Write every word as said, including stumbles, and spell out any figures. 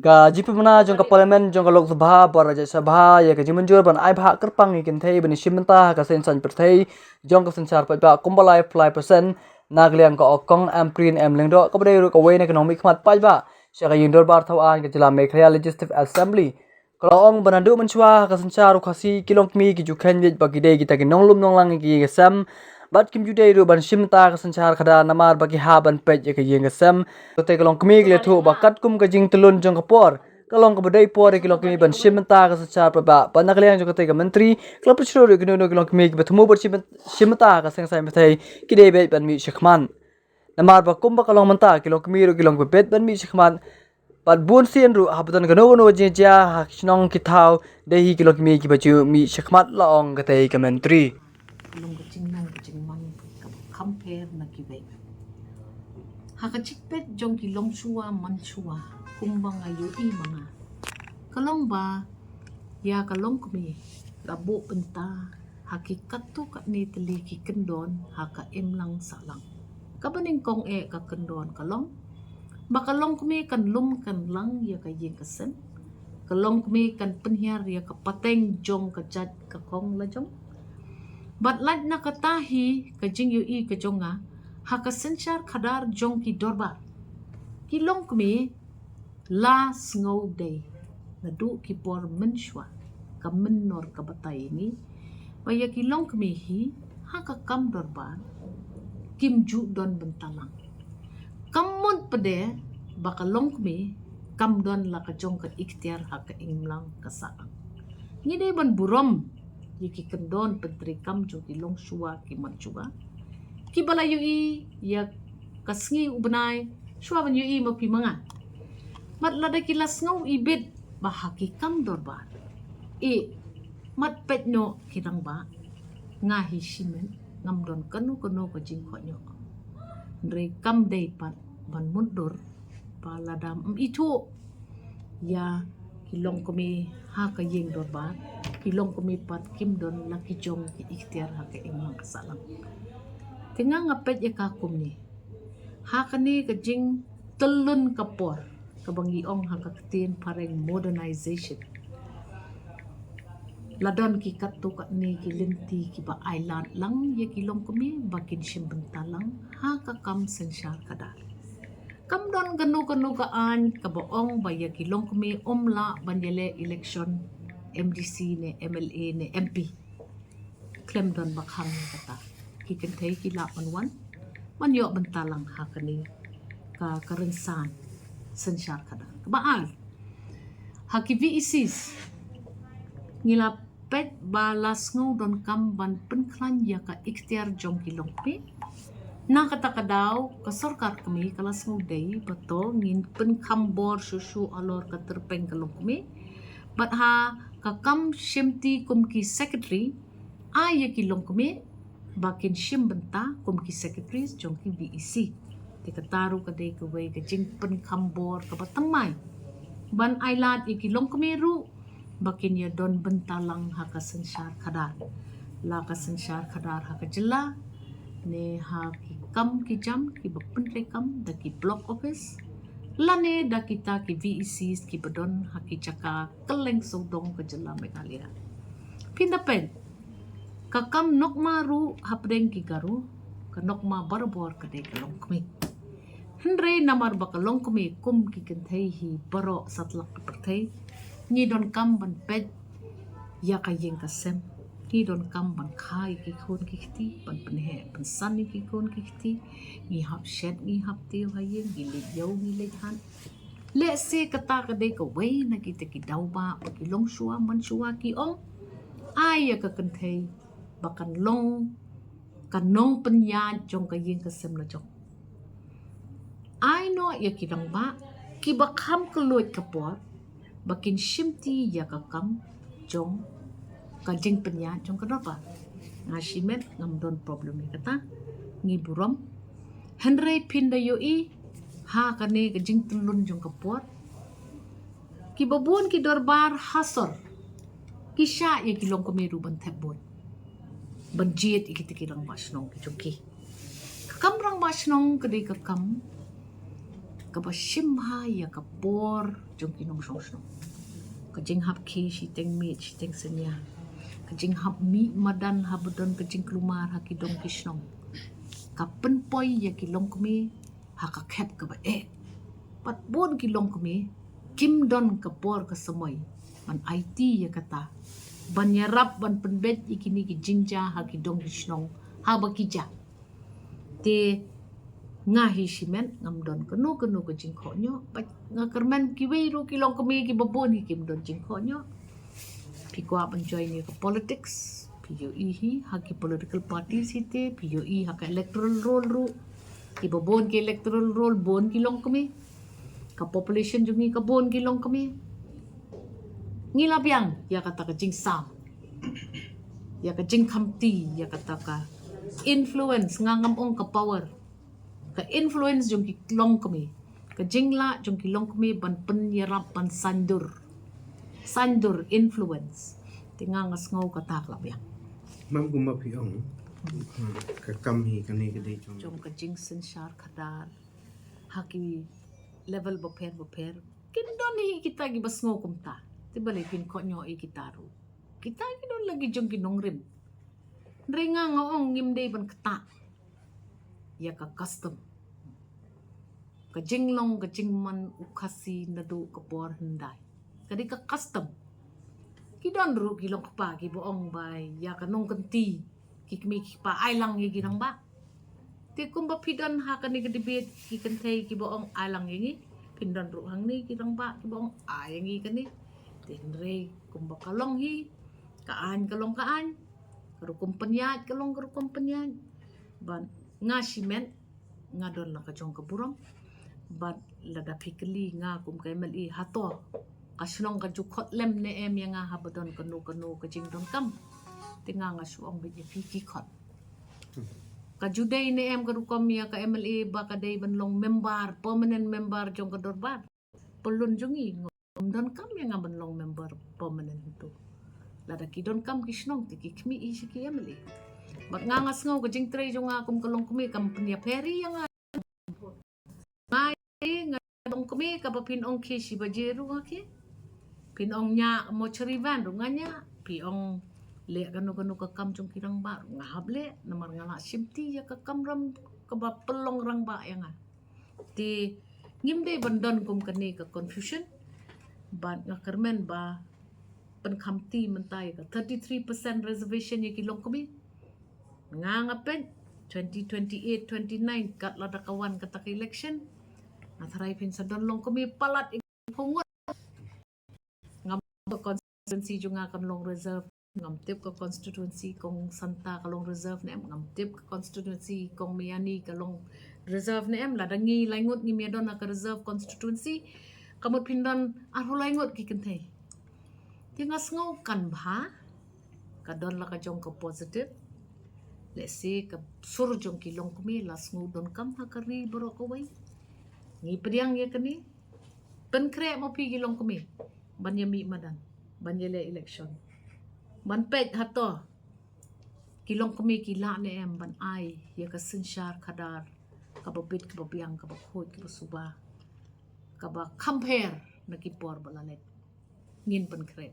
Ka jingpynbna jong ka Parliament jong ka Lok Sabha bad Rajya Sabha ïa ka jingmynjur ban ai bhah kyrpang ïa ki kynthei ban ïashim bynta ha ka seng saiñ pyrthei jong ka synshar paidbah kumba lai phew lai percent na ka liang ka Okong Ampareen M Lyngdoh kaba dei ruh kawei na ki nongmihkhmat paidbah sha ka ïing dorbar thaw aiñ ka jylla Meghalaya Legislative Assembly. Ka la ong ba naduh mynshuwa ha ka synshar u Khasi ki longkmie ki ju kheiñ leit ba ki dei kita ki nonglum nonglang ïa ka ïing ka sem bad kim ju dei ruh ban shim bynta ka synshar khadar namar ba ki hap ban peit ïa ka ïing ka sem. Kata ka longkmie ki la ïathuh ba katkum ka jingtyllun jong ka por ka long kaba dei por ïa ki longkmie ban shim bynta ka synshar paidbah. Bad na ka liang jong kata ka myntri ka la pynshoi ruh ïa kino kino ki longkmie kiba thmu ban shim byn- shim bynta ka seng saiñ pyrthei ki dei beit ban mih shakhmat. Namar ba kumba ka long mynta ki longkmie ruh ki long kiba beit ban mih shakhmat. Bad bun sien ruh haba don kano kano ka jingjia ha ki shnong ki thaw dei hi ki longkmie kiba ju mih shakhmat, la ong katei ka myntri. Ka long ka jingnang ka jingmang kaba kham pher na kiwei. Ha ka jingpeit jong ki longshuwa manshuwa kumba nga ïohi ma nga, ka long ba ïa ka longkmie la buh bynta ha ki katto katne tylli ki kyndon ha ka imlang sahlang. Kaba nyngkong eh ka kyndon ka long ba ka longkmie kan lum kan lang ïa ka ïing ka sem. Ka longkmie kan pynhiar ïa ka pateng jong ka jait ka khong la jong. Bad lait na kata hi ka jingïohi ka jong nga ha ka synshar khadar jong ki dorbar, ki longkmie la sngew dei naduh ki por mynshuwa, ka mynnor ka batai ïa ngi ba ïa ki longkmie hi ha ka kam dorbar kim ju don bynta lang. Kam mut pat de ba ka longkmie kam don la ka jong ka iktiar ha ka imlang ka sahlang. Ngi dei ban burom ïa ki kyndon pyntreikam jong ki longshuwa ki manshuwa kiba la ïohi ïa ka sngi u bnai shuwa ban ïohi ma phi ma nga. Bad lada ki la sngew ibit ba ha ki kam dorbar, eh, mat peit noh ki rangbah, nga hi shimet ngam don kano kano ka jingkhohñiooh. Hynrei kam dei pat ban mutdur ba lada ym ithuh ïa ki longkmie ha ka ïing dorbar, ki longkmie pat kim don la ki jong ki iktiar ha ka imlang ka sahlang. Te nga nga peit ïa ka kumne, ha kane ka jingtyllun ka por kaba ngi ong ha ka ktien phareng modernization, la don ki katto katne ki lynti kiba ailad lang ïa ki longkmie ba kin shim bynta lang ha ka kam synshar khadar. Kam don kano kano ka aiñ kaba ong ba ïa ki longkmie ym lah ban ïaleh election M D C ne M L A ne M P. Khlem don ba khang ïa kata, ki kynthei ki lah ban wan ban ïoh bynta lang ha kane ka, ka rynsan synshar khadar. Kaba ar, ha ki V E Cs ngi la peit ba la sngew donkam ban pynkhlaiñ ïa ka iktiar jong ki longkmie. Na kata ka daw ka sorkar kmie ka la sngew dei ba to ngin pynkham bor shuh shuh halor ka tyrpeng ka longkmie. Bad ha ka kam shimti kum ki secretary, ai ïa ki longkmie ba kin shim bynta kum ki secretaries jong ki V E C. Te kata ruh ka dei kawei ka jingpynkham bor kaba thymmai ban ailad ïa ki longkmie ruh ba kin ïa don bynta lang ha ka synshar khadar, la ka synshar khadar ha ka jylla ne ha ki kam ki jam kiba pyntreikam da ki block office lane da kita ki V E Cs kiba don ha ki jaka kylleng sawdong ka jylla Meghalaya. Phin da peit, ka kam nokma ruh hapdeng ki Garo, ka nokma barabor ka dei ka longkmie. Hynrei namar ba ka longkmie kum ki kynthei hi baroh satlak ka pyrthei, ngi donkam ban peit ïa ka ïing ka sem. Ngi donkam ban kha ïa ki khun ki kti, ban pynheh pynsan ïa ki khun ki kti. Ngi hap shet ngi hap tiew ha ïing, ngi leit ïew ngi leit hat. Lehse kata ka dei kawei na kita ki daw ba, ba ki longshuwa manshuwa ki ong, ai ïa ka kynthei ba kan long ka nongpynïaid jong ka ïing ka sem la jong. Ai noh ïa ki rangbah kiba kham kylluid ka por ba kin shimti ïa ka kam jong ka jingpynïaid jong ka dorbar. Nga shimet, ngam don problem ïa kata, ngi burom. Hynrei phin da ïohi ha kane ka jingtyllun jong ka por, kiba bun ki dorbar ha sor ki shah ïa ki longkmie ruh ban thep vote, ban jied ïa kita ki rangbah shnong ki jong ki. Ka kam rangbah shnong ka dei ka kam kaba shim bha ïa ka por jong ki nongshong shnong. Ka jinghap khie shiteng miet shiteng synñia, ka jinghap mih madan haba don ka jingkulmar ha ki dong ki shnong, ka pynpoi ïa ki longkmie ha ka khep kaba eh. Bad bun ki longkmie kim don ka por ka samoi ban aiti ïa kata, ban ïarap ban pynbeit ïa kine ki jingjia ha ki dong ki shnong haba ki jah. Te nga hi shimet ngam don kano kano ka jingkhohñioh. Bad nga kyrmen kiwei ruh ki longkmie kiba bun hi kim don jingkhohñioh. Phi kwah ban join ïa ka politics, phi ïohi hi ha ki political parties hi te, phi ïohi ha ka electoral roll ruh. Kiba bun ki electoral roll bun ki longkmie. Ka population jong ngi ka bun ki longkmie. Ngi la biang ïa kata ka jingsam, ïa ka jingkhamti, ïa kata ka influence, nga ngam ong ka power, ka influence jong ki longkmie, ka jinglah jong ki longkmie ban pynïarap ban saiñdur, saiñdur influence. Te nga nga sngew kata ka la biang. Mam kumba phi ong, ka kam hi kane ka dei jong jong ka jingsynshar khadar ha ki level bapher bapher. Kin don hi kita kiba sngew kumta. Te balei phin khohñioh ïa kita ruh? Kita ki don la ki jong ki nongrim. Hynrei nga nga ong ngim dei ban ktah ïa ka custom. Ka jinglong ka jingman u Khasi naduh ka por hyndai ka dei ka custom. Ki don ruh ki longkpa kiba ong ba ïa ka nongkynti, ki kmie ki kpa ai lang ïa ki rangbah. Te kumba phi don ha kane ka debate ki kynthei kiba ong ai lang ïa ngi, phin don ruh hangne ki rangbah kiba ong ai ïa ngi kane. Te hynrei kumba ka long hi, ka aiñ ka long ka aiñ, ka rukom pynïaid ka long ka rukom pynïaid. Bad nga shimet nga don la ka jong ka burom. Bad lada phi kylli nga kum ka MLA, hato ka shnong ka ju khot lem ne em ïa nga haba don kano kano ka jingdonkam? Te nga nga shu ong beit ïa phi, ki khot. Ka ju dei ne em ka rukom ïa ka MLA ba ka dei ban long member, permanent member jong ka dorbar? Pyllun jong ngi ngam donkam ïa nga ban long member permanent hangto. Lada ki donkam ki shnong te ki khmih hi sha ki MLA. Bad nga nga sngew ka jingtrei jong nga kum ka longkmie kam pynïapher ïa nga. Nga ïa nga longkmie, kaba phin ong khie shi baje ruh nga khie. Phin ong ñiah mortuary van ruh nga ñiah. Phi ong leh kano kano ka kam jong ki rangbah ruh nga hap leh, namar nga la shimti ïa ka kamram kaba pynlong rangbah ïa nga. Te ngim dei ban don kum kane ka confusion. Bad nga kyrmen ba pynkhamti mynta ïa ka thirty-three percent reservation ïa ki longkmie. Nga nga peit twenty twenty-eight, twenty-nine, kat lada ka wan kata ka election, nga tharai phin sa don longkmie palat ïa ki phew ngut. Ngam tip ka constituency jong nga kan long reserve, ngam tip ka constituency kong Santa ka long reserve ne em, ngam tip ka constituency kong Miani ka long reserve ne em. Lada ngi lai ngut ngim ïa don ha ka reserve constituency, ka mut phin don arphew lai ngut ki kynthei. Te nga sngew kan bha, ka don la ka jong ka positive. Lehse ka sur jong ki longkmie la sngew donkam ha ka ri baroh kawei. Ngi pdiang ïa kane. Pynkhreh mo phi ki longkmie ban ïa mih madan, ban ïa leh election, ban peit hato ki longkmie ki lah ne em ban ai ïa ka synshar khadar kaba bit, kaba biang, kaba khuid, kaba suba, kaba kham pher na ki por ba la leit. Ngin pynkhreh.